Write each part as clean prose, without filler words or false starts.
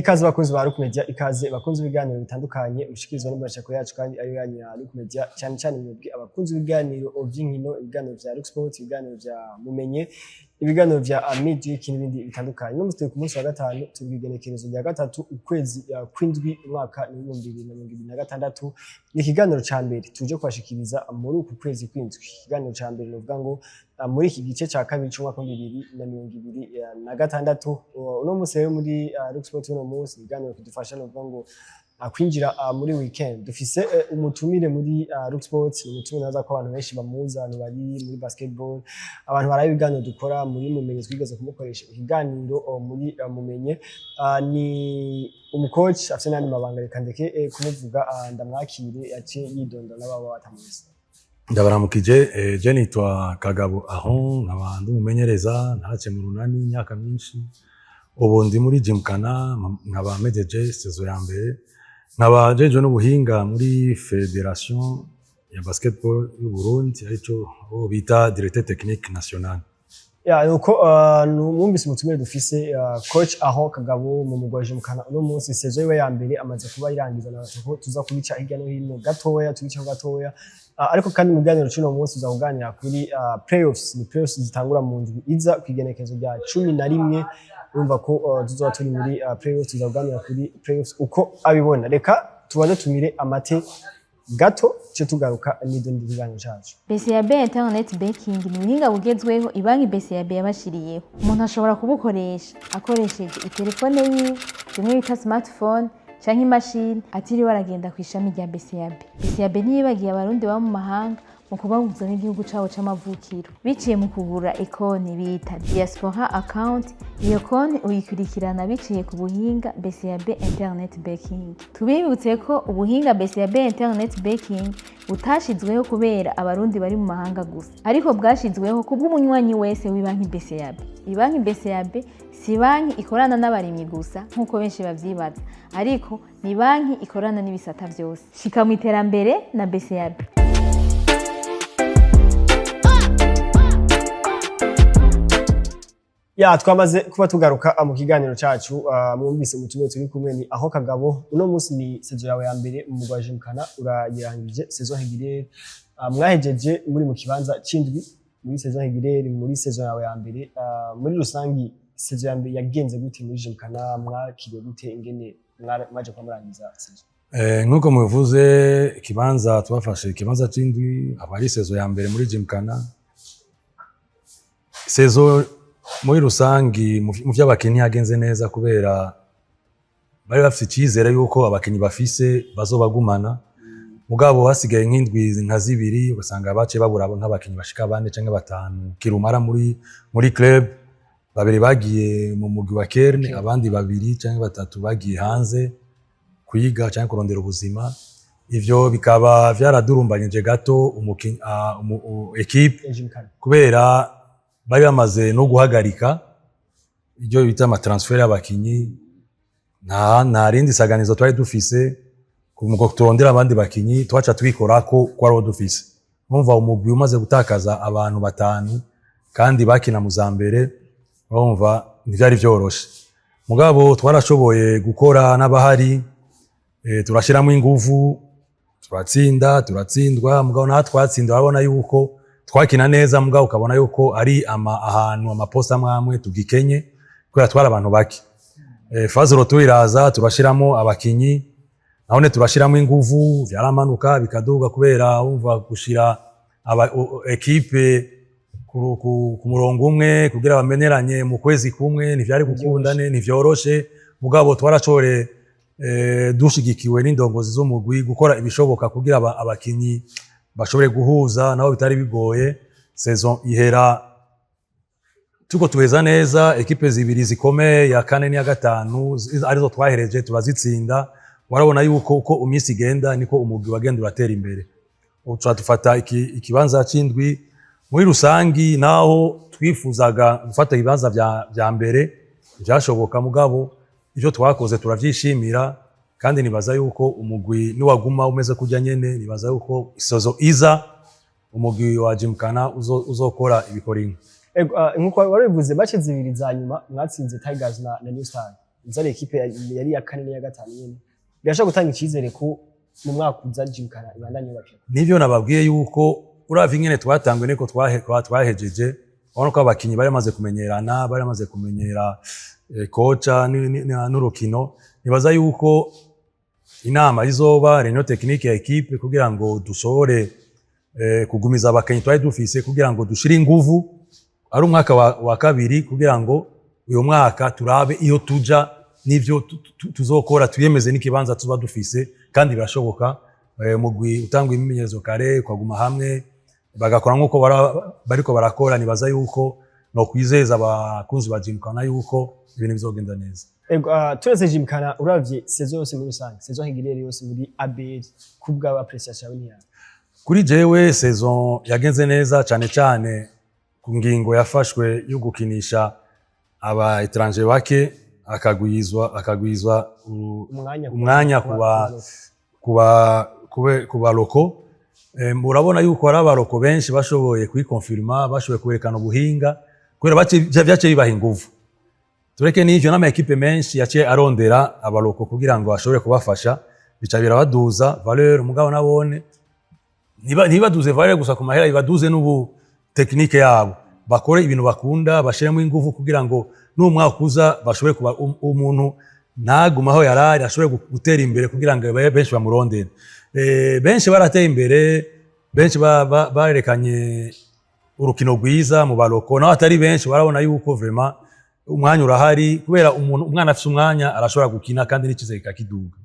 Ikaze bakunzi ba Rock Media, ikaze bakunzi b'ibiganiro bitandukanye mushikirizwa n'imbonesha yacu kandi ariyo yanyu ya Rock Media, cyane cyane mwebwe abakunzi b'ibiganiro vy'inkino, ibiganiro vya Rock Sport, ibiganiro vya Mumenye, ibiganiro vya Music n'ibindi bitandukanye. Uno munsi turi ku munsi wa gatanu, turi kw'igenekerezo rya 3, ukwezi kw'indwi, umwaka ni 2026. Ni ikiganiro ca mbere tuje kubashikiriza muri uku kwezi kw'indwi, ikiganiro ca mbere novuga ngo muri iki gice ca kabiri c'umwaka wa 2026. Uno munsi rero muri Rock Sport, uno munsi ikiganiro kidufasha novuga ngo kwinjira muri weekend, dufise umutumire muri Rock Sport. Ni umutumire naza ko abantu benshi bamuzi, abantu bari muri basketball, abantu baraye ibiganiro dukora muri Mumenye, twigeze kumukoresha ikiganiro muri Mumenye. Ni umucoach afite n'andi mabanga. Reka ndeke kumuvuga, ndamwakire yaciye yidonda n'ababa batamuzi. Ndabaramukije. Je nitwa Kagabo Aho, nkaba ndi umumenyereza, naraciye mu Runani imyaka myinshi, ubu ndi muri Gymkhana, nkaba mejeje saison ya mbere, nkaba njejwe n'ubuhinga muri Fédération ya basketball y'u Burundi, arico bo bita directeur technique national. Ya, nuko mwumvise umutumire dufise, coach Aho Kagabo mu mugwa Gymkhana. Uno munsi saison yiwe ya mbere amaze kuba irangiza, na ko tuza kubica hirya no hino gatoya, tubica gatoya. Ariko kandi mu biganiro c'uno munsi tuza kuganira kuri playoffs. Ni playoffs zitangura mu ndwi iza kw'igenekerezo rya 11. Urumva ko tuzoba turi muri playoffs. Tuza kuganira kuri playoffs uko abibona. Reka tubanze tumire amate gato, ce tugaruka n'ibyo kiganiro cacu. BCAB Internet Banking ni ubuhinga bugezweho ibanki BCAB yabashiriyeho. Umuntu ashobora kubukoresha akoresheje itelefone yiwe, bimwe bita smartphone, canke imashini, atiriwe aragenda ku ishami rya BCAB. BCAB ntiyibagiye Abarundi baba mu mahanga mu kubahuza n'igihugu cabo c'amavukiro biciye mu kugura ikonti bita Diaspora Account. Iyo konti uyikurikirana biciye ku buhinga BCAB Internet Banking. Tubibutse ko ubuhinga BCAB Internet Banking butashizweho kubera Abarundi bari mu mahanga gusa, ariko bwashizweho kubw'umunywanyi wese w'ibanki BCAB. Ibanki BCAB si banki ikorana n'abarimyi gusa nk'uko benshi bavyibaza, ariko ni banki ikorana n'ibisata vyose. Shika mu iterambere na BCAB. Ya, twamaze kuba tugaruka mu kiganiro cacu. Mwumvise umutumire turi kumwe ni Aho Kagabo. Uno munsi ni saison yawe ya mbere mu mugwa Gymkhana, urayirangije saison régulière. Mwahejeje muri mu kibanza c'indwi muri saison régulière, muri saison yawe ya mbere. Muri rusangi saison ya mbere yagenze gute muri Gymkhana? Mwakiriye gute ingene mwaje kuba murangiza saison? Nk'uko mubivuze, ikibanza twafashe ikibanza c'indwi, aba ari saison ya mbere muri Gymkhana. Saison muri rusangi mu vy'abakinyi yagenze neza, kubera bari bafise icizere yuko abakinyi bafise bazobagumana. Mugabo hasigaye nk'indwi nka zibiri, ugasanga baciye babura nk'abakinyi bashika bane canke batanu kirumara muri club. Babiri bagiye mu mugwi wa Kerne, abandi babiri canke batatu bagiye hanze kwiga canke kurondera ubuzima. Ivyo bikaba vyaradurumbanyije gato umukinyi, équipe ya Gymkhana, kubera bari bamaze no guhagarika ibyo bita amatransfert y'abakinyi. Nta rindi saganizo twari dufise ngo turondere abandi bakinyi, twaca twikorako ko ariwo dufise. Urumva umugwi umaze gutakaza abantu batanu kandi bakina mu za mbere, urumva ntivyari vyoroshe. Mugabo twarashoboye gukora n'abahari, turashiramo inguvu, turatsinda, turatsindwa. Mugabo naho twatsinda, urabona yuko twakina neza, mugabo ukabona yuko ari ahantu amapostes amwe amwe tugikenye, kubera twari abantu bake. Phase retour iraza, turashiramo abakinyi, nahone turashiramo inguvu, vyaramanuka bikaduga, kubera wumva gushira équipe ku murongo umwe kugira bameneranye mu kwezi kumwe ntivyari gukunda, ntivyoroshe. Mugabo twarashobore, dushigikiwe n'indongozi z'umugwi, gukora ibishoboka kugira abakinyi bashobore guhuza, nabo bitari bigoye. Saison ihera tuko tuheza neza, équipes zibiri zikomeye, ya kane n'iya gatanu, arizo twahereje, turazitsinda. Warabona yuko uko iminsi igenda niko umugwi wagenda uratera imbere. Ubu tuca dufata ikibanza c'indwi muri rusangi, naho twifuzaga gufata ibibanza vya mbere vyashoboka. Mugabo ivyo twakoze turavyishimira, kandi nibaza yuko umugwi niwaguma umeze kurya nyene, nibaza yuko isozo iza umugwi wa Gymkhana uzokora ibikora inka. Ego, nkuko wari bivuze, match zibiri za nyuma mwatsinze Tigers na New Star. Zari équipe yari iya kane n'iya gatanu nyene. Birashobora gutanga icizere ko mu mwaka uza Gymkhana ibandanye yubakira. Nivyo nababwiye yuko uravye ingene twatanguye niko twahejeje, urabona ko abakinyi bari bamaze kumenyerana, bari bamaze kumenyera coach n'urukino. Nibaza yuko inama izoba réunion technique ya équipe kugira ngo dushobore kugumiza abakinyi twari dufise, kugira ngo dushire inguvu ari umwaka wa kabiri, kugira ngo uyu mwaka turabe iyo tuja n'ivyo tuzokora, twiyemeze n'ikibanza tuba dufise. Kandi birashoboka, mugwi utanga imimenyerezo kare, ukaguma hamwe, bagakora nk'uko bariko barakora, nibaza yuko no kwizeza abakunzi ba Gymkhana yuko ibintu bizogenda neza. Ego, turetse Gymkhana, uravye saison yose muri rusange, saison régulière yose muri ABL, kubwa appréciation yawe niyawe? Kuri jewe saison yagenze neza, cyane cyane ku ngingo yafashwe yo gukinisha aba étranger bake, akagwizwa umwanya umwanya kuba locaux. Murabona yuko hari aba locaux benshi bashoboye kwikonfirma, bashoboye kwerekana ubuhinga, kubera vyaciye bibaha inguvu. Tureke n'ivyo, n'ama équipe menshi yaciye arondera aba locaux kugira ngo ashobore kubafasha, bica birabaduza valeur. Mugabo nabone ntibaduze valeur gusa ku mahera, ibaduze n'ubu technique yabo, bakore ibintu bakunda, bashiremo inguvu kugira ngo n'umwaka uza bashobore kuba umuntu ntaguma aho yarari, ashobore gutera imbere kugira ngo benshi bamurondere. Benshi barateye imbere, benshi barerekanye urukino rwiza mu ba locaux, naho atari benshi. Barabona yuko vraiment umwanya urahari, kubera umuntu umwana afise umwanya arashobora gukina kandi n'icizere kikakiduga.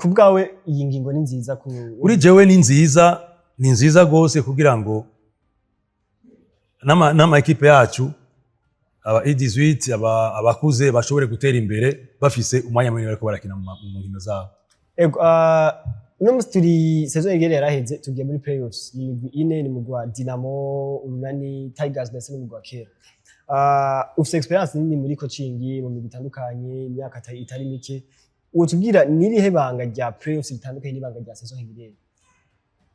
Ku bwawe iyi ngingo ni nziza ku Kuri jewe ni nziza, ni nziza gose, kugira ngo n'ama équipe yacu, aba U18, abakuze bashobore gutera imbere bafise umwanya munini bariko barakina mu nkino zabo. Ego, uno musi turi saison régulière yaraheze, tugiye muri playoffs. Ni imigwi ine: ni umugwi wa Dynamo, Urunani, Tigers ndetse n'umugwi wa Kera. Ufise expérience nini muri coaching mu migwi itandukanye, imyaka itari mike. Wotubwira nirihe banga rya playoffs ritandukanye n'ibanga rya saison régulière?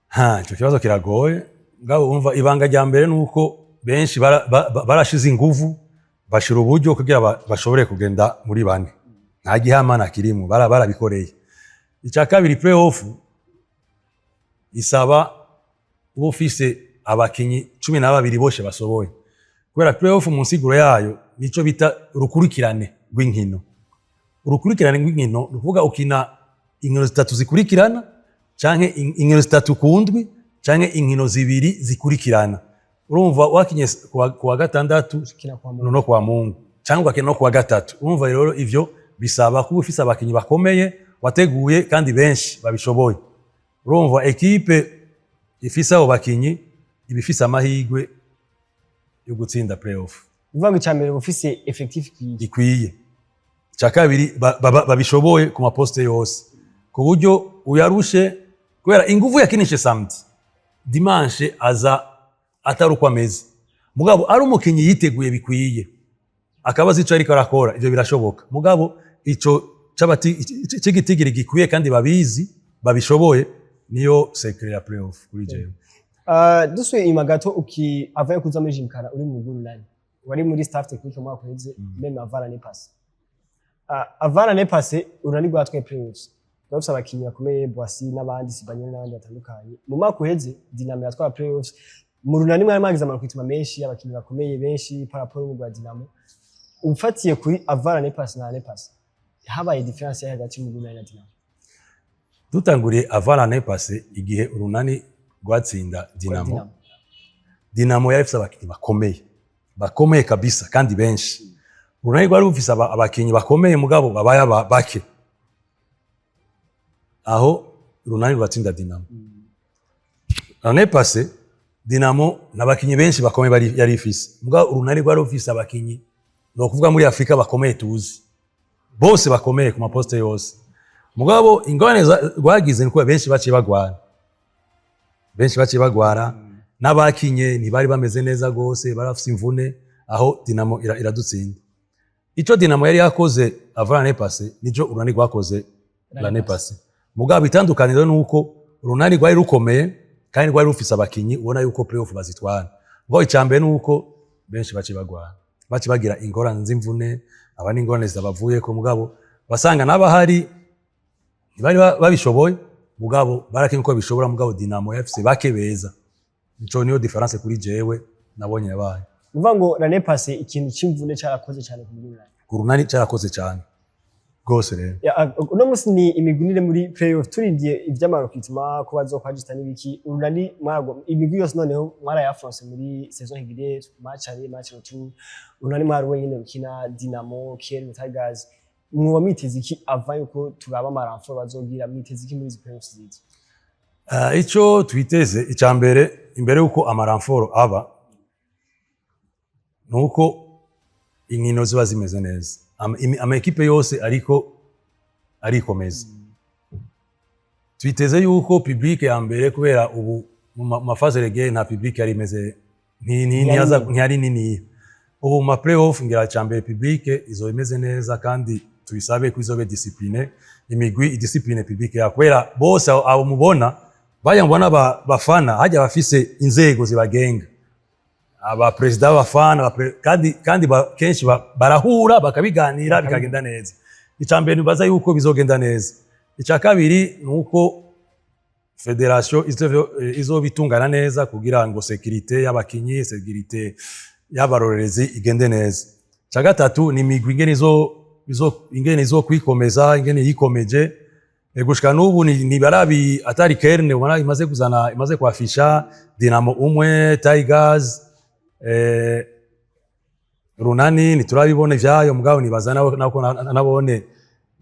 Ha, ico kibazo kiragoye. Ngabo umva, ibanga rya mbere nuko benshi barashize inguvu, bashira uburyo kugira bashobore kugenda muri bane, nta gihamana kirimo, barabikoreye. Icya kabiri, playoff isaba uba ufise abakinyi 12 bose basoboye, kubera playoff mu nsiguro yayo nico bita urukurikirane rw'inkino. Urukurikirane rw'inkino ni ukuvuga ukina inkino zitatu zikurikirana, canke inkino zitatu ku ndwi, canke inkino zibiri zikurikirana. Urumva wakinye kuwa gatandatu Ukina kwa Mungu. no kuwa Mungu, cyangwa ugakina no kuwa gatatu. Urumva rero ivyo bisaba kuba ufise abakinyi bakomeye wateguye kandi benshi babishoboye. Urumva équipe ifise abo bakinyi iba ifise amahirwe yo gutsinda playoff. Uvuga ngo icya mbere uba ufise effectif ikwiye. Ikwiye. Icya kabiri, babishoboye ku ma poste yose, ku buryo uyarushe kubera inguvu yakinishe samedi, dimanche aza atari uko ameze. Mugabo ari umukinyi yiteguye bikwiye, akaba azi ico ariko arakora, ivyo birashoboka. Mugabo ico c'igitigiri gikwiye kandi babizi, babishoboye, niyo secret ya playoff kuri jewe. Dusubiye inyuma gato, uki avayo kuza muri Gymkhana, uri mu Urunani, wari muri staff technique mu mwaka uheze, même avant l'année passée. Avant l'année passée, Urunani rwatwaye playoffs, rwari rufise abakinyi bakomeye, Boissy n'abandi, Sibanyoni n'abandi batandukanye. Mu mwaka uheze Dynamo yatwara playoffs. Mu Runani mwari mwagize ama recrutement menshi, abakinyi bakomeye benshi par rapport y'umugwi wa Dynamo. Ufatiye kuri avant l'année passée na l'année passée, habaye différence yahe hagati y'umugwi Urunani na Dynamo? Dutanguriye avant l'année passée, igihe Urunani rwatsinda Dynamo, Dynamo yari ifise abakinyi bakomeye, bakomeye kabisa kandi benshi. Urunani rwari rufise abakinyi bakomeye, mugabo babaye bake. Aho Urunani ruratsinda Dynamo. L'année passée, Dynamo n'abakinyi benshi bakomeye bari yari ifise, mugabo Urunani rwari rufise abakinyi, ni ukuvuga muri Afurika bakomeye tuzi bose, bakomeye ku ma poste yose. Mugabo ingorane rwagize ni kuba benshi baciye bagwara, benshi baciye bagwara, n'abakinye ntibari bameze neza gose, bari bafise imvune. Aho Dynamo iradutsinda. Ico Dynamo yari yakoze avant l'année passée nico Urunani rwakoze l'année passée. Mugabo itandukaniro ni uko Urunani rwari rukomeye kandi rwari rufise abakinyi ubona yuko playoff bazitwara. Mugabo icambere ni uko benshi baciye bagwara. Baci bagira ingorane z'imvune, abandi ingorane zitabavuyeko, mugabo basanga n'abahari ntibari babishoboye, mugabo barakinye uko babishobora. Mugabo Dinamo FC bake beza, nico niyo différence kuri jewe nabonye yabaye. Uvuga ngo l'année passée ikintu c'imvune carakoze cyane ku mugwi? Ku Runani carakoze cyane rwose rero. Ya, uno musi ni imigwi ine muri playoff. Turindiye ivy'ama recrutement ko bazokwajista n'ibiki, Urunani mwago imigwi yose noneho mwarayafronse muri saison régulière, match aller, match retour. Urunani mwari wenyine rukina Dinamo, Kiel, Tigers. Mwoba mwiteze iki ava yuko turaba ama renforts bazogira? Mwiteze iki muri izi playoffs ziza? Ico twiteze, icya mbere, imbere yuko ama renforts aba, nuko inkino ziba zimeze neza. Ama équipes yose ariko arikomeza. Twiteze yuko public ya mbere, kubera ubu mu ma phases régulières nta public yari imeze, ntiyari niniya. Ubu mu ma playoff ngira cya mbere public izoba imeze neza, kandi tubisabe ko izobe discipline, imigwi idiscipline public ya, kubera bose abo mubona bajya mubona bafana hajya bafise inzego zibagenga, aba perezida b'abafana, kandi kenshi barahura bakabiganira bikagenda neza. Icya mbere nibaza yuko bizogenda neza. Icya kabiri ni uko fédération izoba itungana neza kugira ngo sécurité y'abakinyi, sécurité y'abarorerezi igende neza. Icya gatatu ni imigwi ingene izo ingene izo kwikomeza, ingene yikomeje. Gushika n'ubu ni barabi atari Kerne ubona imaze kuzana, imaze kwafisha Dinamo umwe, Tigers, Runani ntiturabibona ivyayo, mugabo nibaza nako nabone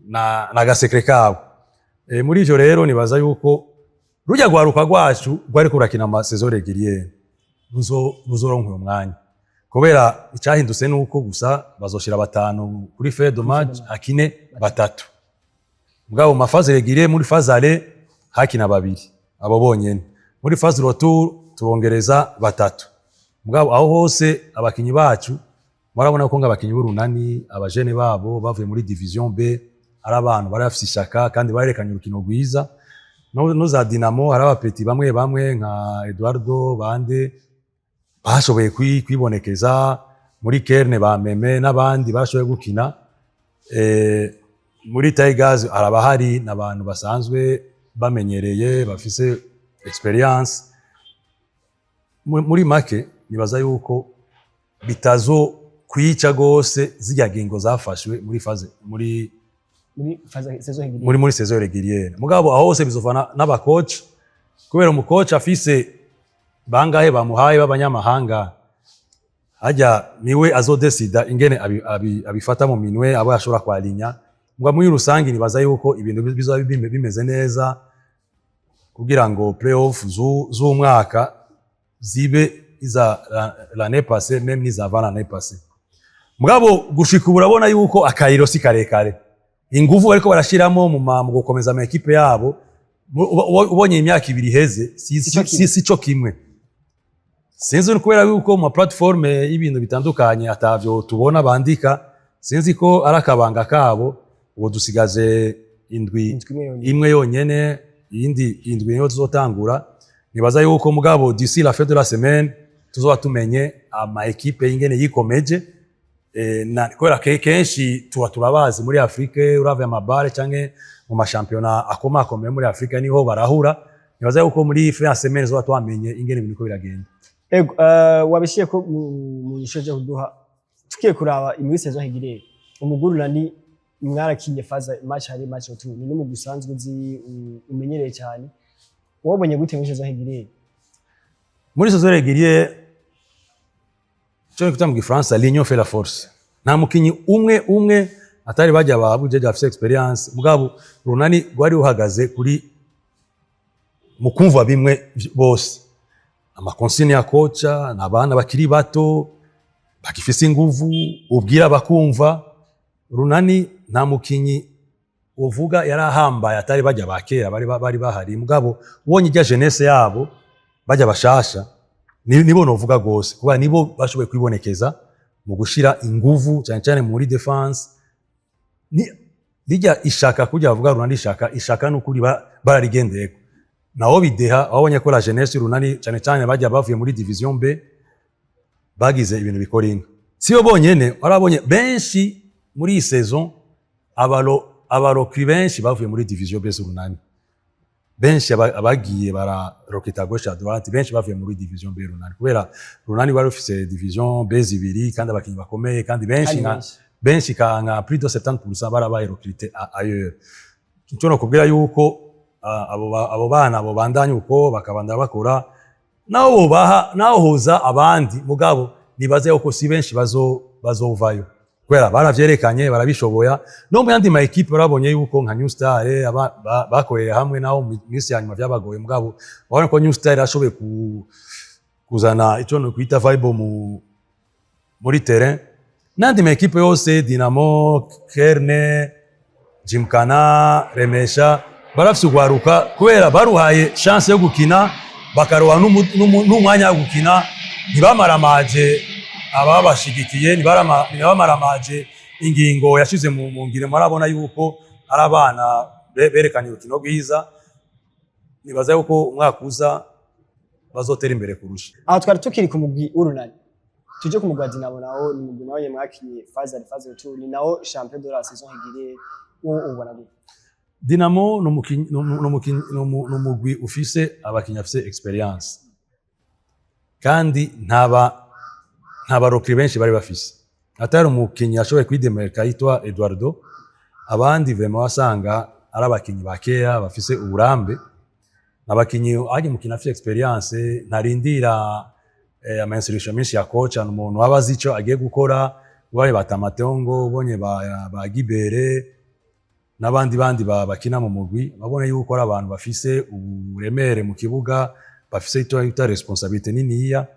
na ga secret kabo. Muri ivyo rero nibaza yuko rujya rwaruka rwacu rwari kurakina ama saison régulière ruzoronka uyo mwanya, kubera icyahindutse nuko gusa bazoshira batanu kuri feuille de match, hakine batatu, mugabo mu ma phases régulières, muri phase aller hakina babiri abo bonyene, muri phase retour turongereza batatu. Mugabo aho hose abakinyi bacu murabona ko ng'abakinyi b'Urunani, abajene babo bavuye muri division B, ari abantu bari bafise ishaka kandi barerekanye urukino rwiza. No za Dinamo hari aba petits bamwe bamwe nka Eduardo bande bashoboye kwibonekeza muri Kerne, ba Meme n'abandi bashoboye gukina. Muri Tigers haraba hari n'abantu basanzwe bamenyereye, bafise expérience. Muri make nibaza yuko bitazo kwica gose zirya ngingo zafashwe muri phase muri Muri phase saison régulière. Muri saison régulière. Mugabo aho hose bizovana n'aba coach, kubera umu coach afise bangahe bamuhaye b'abanyamahanga hajya, niwe azodesida ingene abifata mu minwe abo yashobora kwalinya. Mbwa muri rusange nibaza yuko ibintu bizoba bimeze neza kugira ngo playoff z'umwaka zibe iza l'année passée, même n'iza avant l'année passée. Mugabo gushika ubu urabona yuko akayiro si karekare, inguvu bariko barashiramo mu gukomeza ama équipes yabo, ubonye imyaka 2 iheze Sico kimwe. Si co kimwe. Sinzi, ni kubera yuko mu ma plateforme y'ibintu bitandukanye atavyo tubona bandika, sinzi ko ari akabanga kabo. Ubu dusigaje indwi Indwi imwe yonyene. Imwe yonyene, iyindi indwi niyo tuzotangura. Nibaza yuko mugabo d'ici la fin de la semaine tuzoba tumenye ama équipes y'ingene yikomeje. Na kubera kenshi tuba turabazi muri Afrique, uravye ama barres canke mu mashampiyona akomakomeye muri Afrika niho barahura. Nibaza yuko muri fin ya semaine tuzoba twamenye ingene ibintu uko biragenda. Ego, wabishiye ko mu nyisho je kuduha. Tukiye kuraba muri saison régulière, umugwi Urunani mwarakinye phase match aller, match retour, ni n'umugwi usanzwe uzi, umenyereye cyane. Wabonye gute muri saison régulière? Muri saison régulière, cyo nikuta mu Gifaransa "l'union fait la force". Nta mukinyi umwe umwe atari bajya ba Bujeje afise expérience, mugabo Runani rwari ruhagaze kuri mu kumva bimwe bose ama consignes ya coach. N'abana bakiri bato bagifise inguvu, ubwira bakumva. Runani nta mukinyi uvuga yari ahambaye atari bajya ba kera bari bahari, mugabo ubonye ijya jeunesse yabo bajya bashasha, nibo novuga gose, kuba nibo bashoboye kwibonekeza mu gushira inguvu cyane cyane muri défense. Ni rijya ishaka kujya bavuga Runani ishaka, ishaka n'ukuri bararigendeyeko naho bideha. Wabonye ko la jeunesse Runani, cyane cyane bajya bavuye muri division B, bagize ibintu bikora inka. Siyo bonyene, warabonye benshi muri iyi saison, aba recrues benshi bavuye muri division B z'Urunani. Benshi abagiye bararoketa gauche à droite, benshi bavuye muri division B Runani, kubera Runani wari ufise division B zibiri kandi abakinyi bakomeye kandi benshi Kandi nka benshi. Benshi nka plus de 70% barabaye recruté ailleurs. Icyo nokubwira yuko abo bana abo bandanye uko bakabanda bakora, naho bobaha naho hoza abandi, mugabo nibaze yuko si benshi bazovayo, kubera baravyerekanye barabishoboya. No mu yandi ma équipe barabonye yuko nka New Star bakoreye hamwe, naho mu minsi ya nyuma vyabagoye, mugabo babona ko New Star yashoboye kuzana ico no kwita vibe muri terrain. N'andi ma équipe yose, Dinamo, Kerne, Jimkana, Remesha, barafise ugwaruka kubera baruhaye chance yo gukina, bakaroha n'umwanya wo gukina. Ntibamaramaje ababashigikiye, ntibamaramaje ingingo yashize mu ngiro. Murabona yuko ari abana berekanye urukino rwiza. Nibaza yuko umwaka uza bazotera imbere kurusha. Aho twari tukiri ku mugwi w'Urunani, tuje ku mugwi wa Dinamo. Nawo ni umugwi nawe mwakinye phase aller, phase retour, ni nawo champion de la saison régulière. Wo ubona gute? Dinamo ni umugwi ufise abakinyi bafise expérience, kandi nta ba recrues benshi bari bafise. Atari umukinyi ashoboye kwidemarka yitwa Eduardo, abandi vraiment wasanga ari abakinyi ba kera bafise uburambe. Abakinyi aje umukinyi afise expérience ntarindira ama instruction menshi ya coach, ni umuntu aba azi ico agiye gukora. Ubonye ba Tamatongo, ubonye ba Gibere n'abandi bandi bakina mu mugwi, babone yuko ari abantu bafise uburemere mu kibuga, bafise icyo bita responsabilité niniya,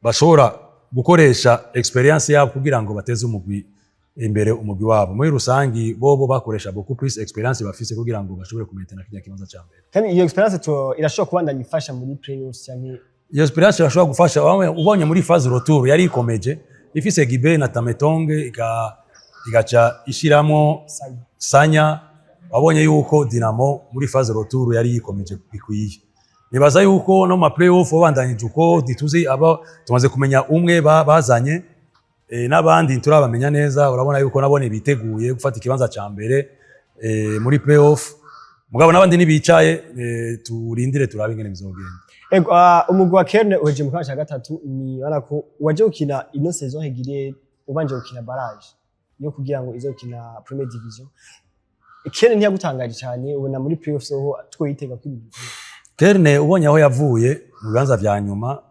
bashobora gukoresha expérience yabo kugira ngo bateze umugwi imbere, umugwi wabo muri rusangi. Bobo bakoresha beaucoup plus expérience bafise kugira ngo bashobore kumentena kirya kibanza ca mbere. Kandi iyo expérience irashobora kubandanya ifasha muri playoffs canke? Iyo expérience irashobora gufasha. Ubonye muri phase retour yari ikomeje ifise Gibe na Tametonge, igaca ishiramo Sanya. Sanya. Wabonye yuko Dinamo muri phase retour yari yikomeje bikwiye. Nibaza yuko no ma playoff babandanyije uko, ntituzi aba tumaze kumenya umwe bazanye n'abandi nturabamenya neza. Urabona yuko nabone biteguye gufata ikibanza ca mbere muri playoff, mugabo n'abandi nibicaye, turindire turabe ingene bizogenda. Ego, umugwi wa Kerne uheje mu kibanza ca gatatu. Ni ubona ko waje gukina ino saison régulière ubanje gukina barrage yo kugira ngo ize gukina première division. Kerne ntiyagutangaje cyane? Ubona muri playoffs ho twoyitega ko ibintu bikomeye? Kerne ubonye aho yavuye mu bibanza vya nyuma,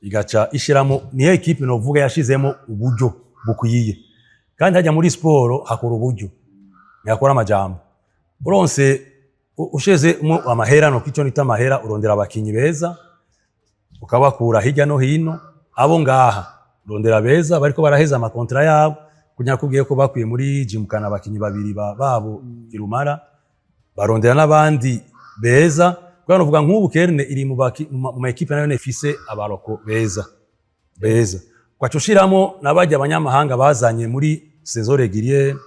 igaca ishiramo, niyo équipe novuga yashizemo uburyo bukwiye. Kandi hajya muri siporo hakora uburyo, ntihakora amajambo. Uronse ushizemo amahera, no kico nita amahera, urondera abakinyi beza ukabakura hirya no hino. Abo ngaha urondera beza bariko baraheza ama contrats yabo, kugira kubwiye ko bakwiye muri Jimkana abakinyi babiri babo Kirumara, barondera n'abandi beza. Kubera novuga nk'ubu Kerne iri mu ma équipe nayo ifise aba locaux beza beza, ugaca ushiramo n'abajya abanyamahanga bazanye muri saison régulière,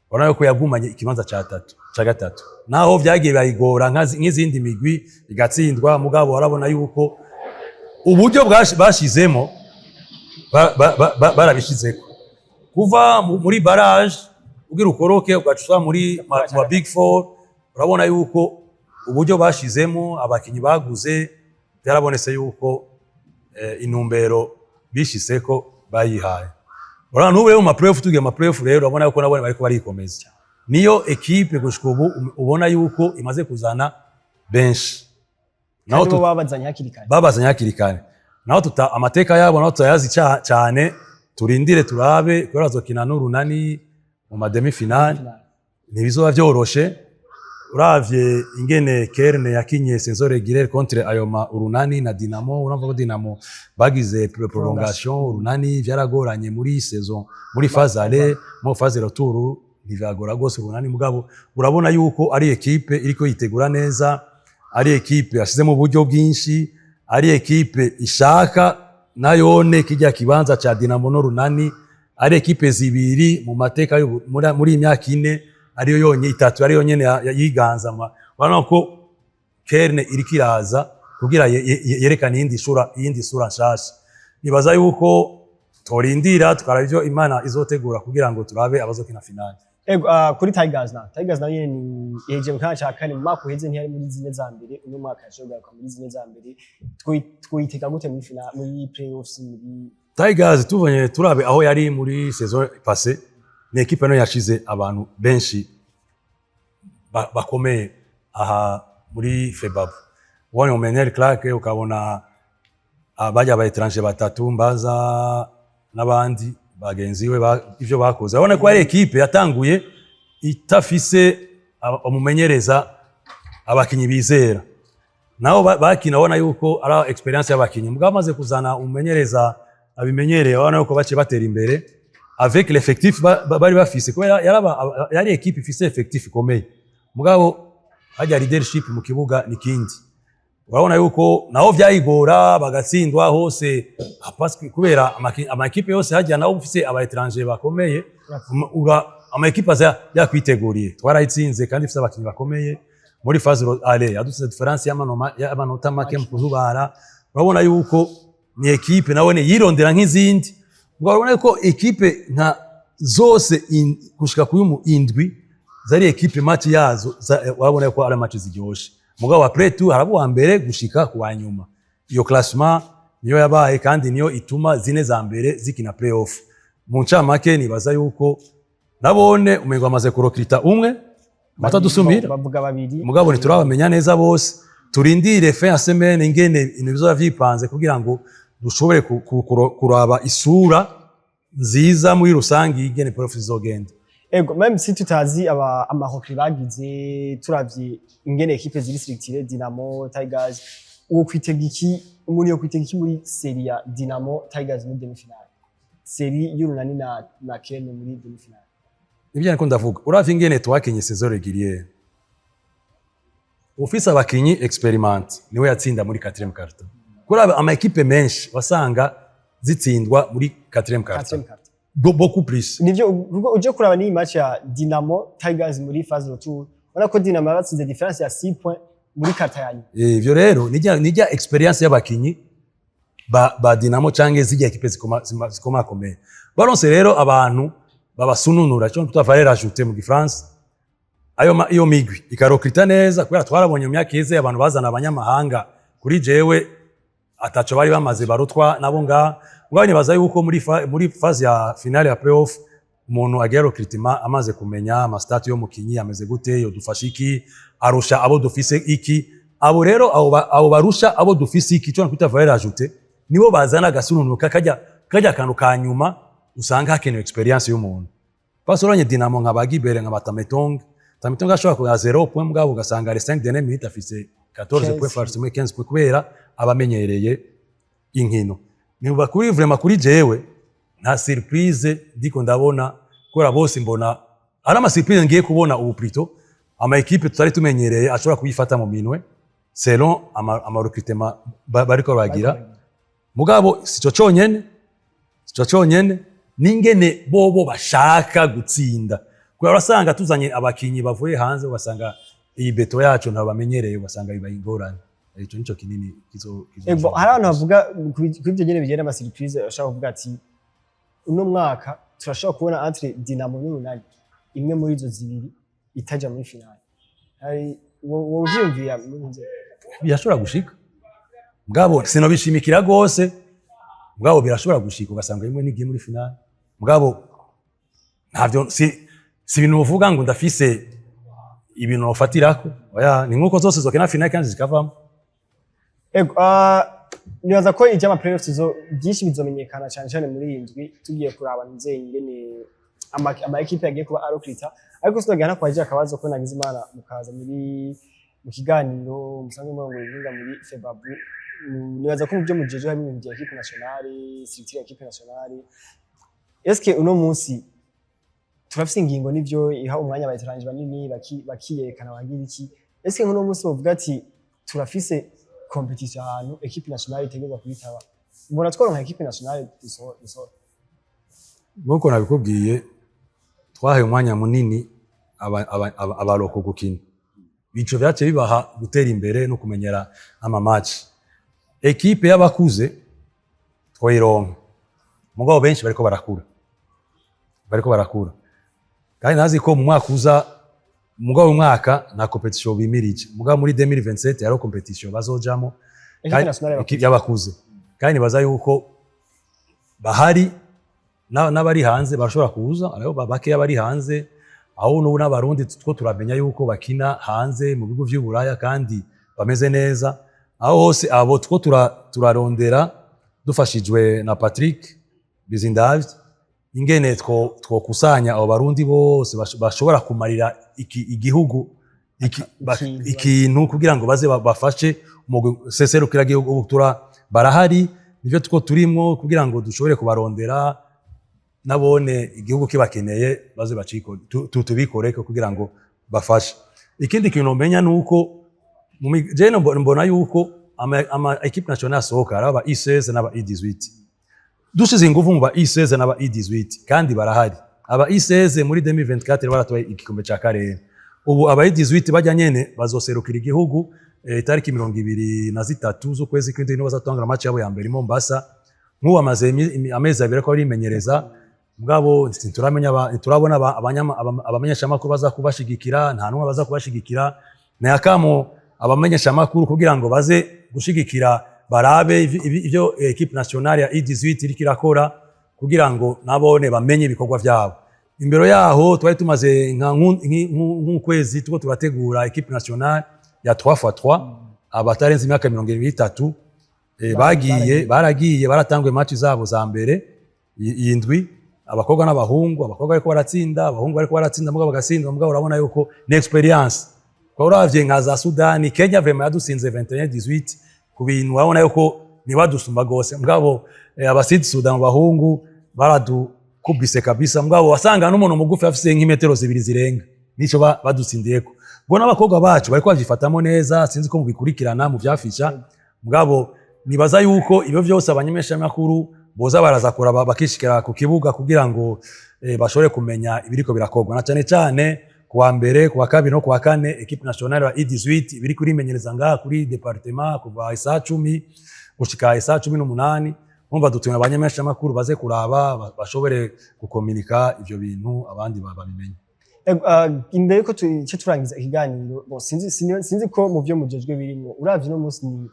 urabona yuko yagumanye ikibanza ca tatu, ca gatatu, naho vyagiye bayigora nk'izindi migwi igatsindwa. Mugabo warabona yuko uburyo bashizemo barabishizeko kuva muri barrage ugira ukoroke, ugaca usa muri ma big four. Urabona yuko uburyo bashizemo, abakinyi baguze, byarabonetse yuko intumbero bishiseko bayihaye. Urabona n'ubu rero mu ma playoff, tugiye mu ma playoff rero, urabona yuko nabone bariko barikomeza. Niyo équipe gushika ubu ubona yuko imaze kuzana benshi. Naho Kandi bo babazanye hakiri kare. Babazanye hakiri kare. Naho tuta amateka yabo naho tutayazi cyane, turindire turabe, kubera bazokina n'Urunani mu ma demi finale, ntibizoba vyoroshe. Uravye ingene Kerne yakinye saison régulière contre ayo ma Urunani na Dinamo, urumva ko Dinamo bagize prolongation, Urunani vyaragoranye muri saison, muri phase aller, mu phase retour ntivyagora gose Urunani. Mugabo urabona yuko ari équipe iriko yitegura neza, ari équipe yashizemo uburyo bwinshi, ari équipe ishaka nayone kijya kibanza ca Dinamo n'Urunani, ari équipe zibiri mu mateka muri iyi myaka 4 ariyo yonye, 3 ariyo nyene yiganza. Urabona ko Kerne iriko iraza kugira yerekane iyindi sura nshasha. Nibaza yuko Torindira tukaraba ivyo Imana izotegura kugira ngo turabe abazokina finale. Ego, kuri Tigers, na Tigers nayo nyene ni iheje mu kanya ca kane. Mu mwaka uheze ntiyari muri zine za mbere, uno mwaka yashoboye kugaruka muri zine za mbere. Twitega gute muri finale, muri playoffs, muri Tigers, tubonye turabe aho yari muri saison passée, ni équipe no yashize abantu benshi bakomeye aha muri FEBABU. Ubonye Omenel Clark, ukabona bajya aba étranger batatu Mbaza n'abandi bagenzi we ivyo bakoze, urabona ko ari équipe yatanguye itafise umumenyereza, abakinyi bizera nabo bakina, ubona yuko ari expérience y'abakinyi. Mugabo amaze kuzana umumenyereza abimenyereye, urabona yuko baciye batera imbere avec l'effectif bari bafise, kubera yari équipe ifise effectif ikomeye. Mugabo hajya leadership mu kibuga ni kindi. Urabona yuko naho vyayigora bagatsindwa hose, parce que kubera amakipe yose hajya naho ufise aba étranger bakomeye, ama équipe aza yakwiteguriye. Twarayitsinze kandi ifise abakinyi bakomeye. Muri phase aller yadutsinze différence y'amanota make mu kuzubara. Urabona yuko ni équipe nawe yirondera nk'izindi. Ubwo urabona yuko équipe nka zose gushika kuri mu indwi zari équipe, match yazo urabona yuko ari match ziryoshe. Mugabo après tout haraba uwa mbere gushika ku wa nyuma. Iyo classement niyo yabaye kandi niyo ituma zine za mbere zikina playoff. Mu ncamake, nibaza yuko nabone umengo bamaze kurecruta umwe amata dusumira. Bavuga babiri. Mugabo ntiturabamenya neza bose. Turindire fin ya semaine ingene ibintu bizoba vyipanze kugira ngo dushobore kuraba isura nziza muri rusange ingene playoff zizogenda. Ego, même si tutazi aba amarecrues bagize, turavye ingene équipe ziri structurées, Dynamo, Tigers, uwo kwitega iki? Umuntu yo kwitega iki muri série ya Dynamo, Tigers muri demi-finale, série y'Urunani na Kene muri demi-finale? Nibyo niko ndavuga. Uravye ingene twakinye saison régulière, ufise abakinyi expérimentés niwe yatsinda muri 4e quart. Kuri ama équipe menshi wasanga zitsindwa muri 4e quart. Quatrième quart. Beaucoup plus. Nivyo, kuko uje kuraba n'iyi match ya Dynamo, Tigers muri phase retour, ubona ko Dynamo yabatsinze différence ya 6 points muri quart ya nyuma. Ivyo rero nijya expérience y'abakinyi ba Dynamo canke zijya équipe zikomakomeye. Baronse rero abantu babasununura, cyo twita valeur ajoutée mu gifaransa. Ayo iyo migwi ikarecruta neza, kubera twarabonye mu myaka iheze abantu bazana abanyamahanga kuri jewe ataco bari bamaze, barutwa nabo ngaha. Mugabo nibaza yuko muri phase ya finale ya playoff, umuntu agira recrutement amaze kumenya amastats y'umukinyi ameze gute, yodufasha iki, arusha abo dufise iki. Abo rero abo barusha abo dufise iki, cyo kwita valeur ajoutée, nibo bazana agasununuka kajya kantu ka nyuma usanga hakenewe expérience y'umuntu. Parce urabonye Dynamo nka ba Gibere, nka ba Tametong. Tametong ashobora kuya 0 point, mugabo ugasanga les 5 dernières minutes afise 14 points, forcément 15 points, kubera abamenyereye inkino. Niba kuri vraiment kuri jewe nta surprise ndiko ndabona, kubera bose mbona ari ama surprise ngiye kubona ubu, plutôt ama équipe tutari tumenyereye ashobora kuyifata mu minwe selon ama recrutement bariko baragira. Mugabo sico conyene, sico conyene, n'ingene bobo bashaka gutsinda, kubera urasanga tuzanye abakinyi bavuye hanze, ugasanga iyi béton yacu ntabwo bamenyereye, ugasanga bibaye ingorane. Ico nico kinini kizo. Ego, hari abantu bavuga kuri ibyo nyene bigenda ama surprise, bashobora kuvuga ati uno mwaka turashobora kubona entre Dynamo n'Urunani imwe muri izo zibiri itaja muri finale. Hari wowe uvyiyumvira muri nze? Birashobora gushika, mugabo sinobishimikira rwose. Mugabo birashobora gushika ugasanga imwe nigiye muri finale. Mugabo ntavyo si ibintu uvuga ngo ndafise ibintu nofatirako. Oya, ni nkuko zose zokina finale kandi zikavamo. Ego, nibaza ko ivy'ama playoffs zo byinshi bizomenyekana cyane cyane muri iyi ndwi, tugiye kuraba nze ingene ama équipe yagiye kuba arecruta. Ariko sinogira ntakwaje akabazo ko nagize Imana mukaza muri mu kiganiro musanzwe murongo ibihinga muri FEBABU. Nibaza ko mu byo mujeje harimo ibintu bya équipe nationale, structure ya équipe nationale. Eske uno munsi turafise ingingo nivyo iha umwanya abayetaranje banini bakiyerekana bagira iki? Eske nk'uno munsi bavuga ati turafise compétition ahantu équipe nationale itegerezwa kuyitaba, mbona tworonka équipe nationale dusohora? Nkuko nabikubwiye, twahaye umwanya munini abalocaux gukina. Ico vyaciye bibaha gutera imbere no kumenyera ama match. Équipe y'abakuze twoyironka. Mugabo benshi bariko barakura, bariko barakura, kandi nazi ko mu mwaka uza, mugabo uyu mwaka nta compétition bimirije, mugabo muri 2027 hariho compétition bazojamo. Équipe nationale y'abakuze. Y'abakuze. Kandi nibaza yuko bahari n'abari hanze barashobora kuza. Hariho bakeya bari hanze, aho n'ubu n'Abarundi two turamenya yuko bakina hanze mu bihugu vy'Uburaya kandi bameze neza. Aho hose abo two turarondera dufashijwe na Patrick Bizindavyi ingene twokusanya abo Barundi bose bashobora kumarira igihugu ikintu. Ikintu kugira ngo baze bafashe umugwi seserukira gihugu. Ubu barahari, nivyo two turimwo kugira ngo dushobore kubarondera, nabone igihugu kibakeneye baze baciko tubikoreko kugira ngo bafashe. Ikindi kintu umenya nuko je mbona yuko ama équipe nationale asohoka ari aba U16 n'aba U18. Dushize ingufu mu ba U16 n'aba U18, kandi barahari. Aba U16 muri 2024 baratwaye igikombe ca karere. Ubu aba U18 bajya nyene bazoserukira igihugu itariki 23 z'ukwezi kw'indwi, niho bazatangura match yabo ya mbere i Mombasa. Nk'ubu amaze amezi 2 ariko arimenyereza, mugabo ntituramenya ntiturabona abamenyeshamakuru baza kubashigikira. Nta n'umwe baza kubashigikira. Ni akamo abamenyeshamakuru kugira ngo baze gushigikira, barabe ivyo équipe nationale ya U18 iriko irakora, kugira ngo nabone bamenye ibikorwa vyabo. Imbere yaho twari tumaze nka nk'ukwezi tuko turategura équipe nationale ya 3x3 abatarenze imyaka 23. Bagiye, baragiye, baratanguye match zabo za mbere indwi, abakobwa n'abahungu. Abakobwa bariko baratsinda, abahungu bariko baratsinda, mugabo bagatsindwa. Mugabo urabona yuko ni expérience. Kwa uravye nka za Sudani, Kenya vraiment yadutsinze 21-18 ku bintu urabona yuko ntibadusumba gose. Mugabo aba Sud Sudan mu bahungu baradukubise kabisa, mugabo wasanga n'umuntu mugufi afise nk'imetero 2 zirenga, nico badutsindiyeko. Ubwo n'abakobwa bacu bariko bavyifatamo neza, sinzi ko mubikurikirana mu vyafisha. Mugabo nibaza yuko ibyo vyose abanyameshamakuru boza baraza kuraba, bakishikira ku kibuga kugira ngo bashobore kumenya ibiriko birakorwa, na cane cane kuwa mbere, kuwa kabiri no kuwa kane, équipe nationale ya U18 biri kurimenyereza ngaha kuri département kuva isaha 10 gushika isaha 18. Umva, dutumye abanyameshamakuru baze kuraba, bashobore gukominika ivyo bintu, abandi babimenye. Imbere yuko tuce turangiza ikiganiro, bon, sinzi ko mu byo mujejwe birimo, uravye no munsi ni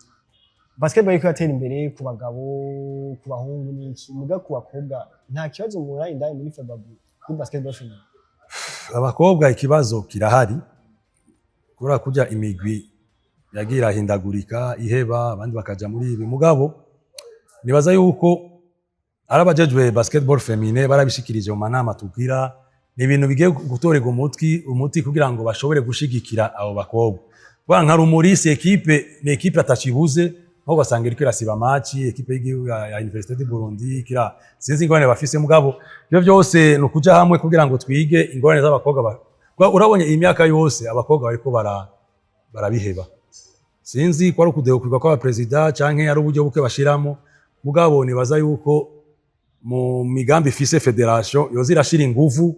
basketball iriko iratera imbere ku bagabo, ku bahungu n'iki, muga ku bakobwa nta kibazo mubona indani muri FEBABU kuri basketball féminin? Abakobwa ikibazo kirahari, kubera kurya imigwi yagiye irahindagurika, iheba abandi bakaja muri ibi. Mugabo nibaza yuko ari abajejwe basketball féminin barabishikirije mu manama tugira, ni ibintu bigiye gutorerwa umuti kugira ngo bashobore gushigikira abo bakobwa. Kubera nka Rumuri si équipe, ni équipe atacibuze, aho ugasanga iriko irasiba match équipe y'igihugu ya Université du Burundi kira, sinzi ingorane bafise. Mugabo ibyo byose ni ukuja hamwe kugira ngo twige ingorane z'abakobwa. Urabonye iyi myaka yose abakobwa bariko barabiheba, sinzi ko ari ukudehukwirwa kw'abaperezida canke ari uburyo buke bashiramo. Mugabo nibaza yuko mu migambi ifise fédération yoza irashira inguvu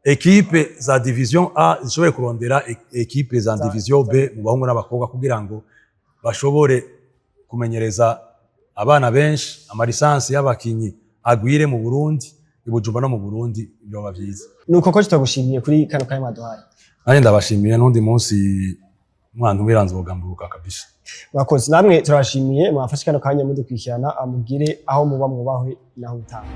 équipe za division A zishobore kurondera équipe za division B mu bahungu n'abakobwa, kugira ngo bashobore kumenyereza abana benshi, ama licences y'abakinyi agwire mu Burundi, i Bujumbura no mu Burundi, byoba vyiza. Nuko ko tutagushimiye kuri kano kanya mwaduhaye. Nanjye ndabashimiye, n'undi munsi mwantumira nzogamburuka kabisa. Mwakoze, namwe turabashimiye mwafashe kano kanya mudukurikirana. Amubwire aho muba, mwubahwe, naho mutaha.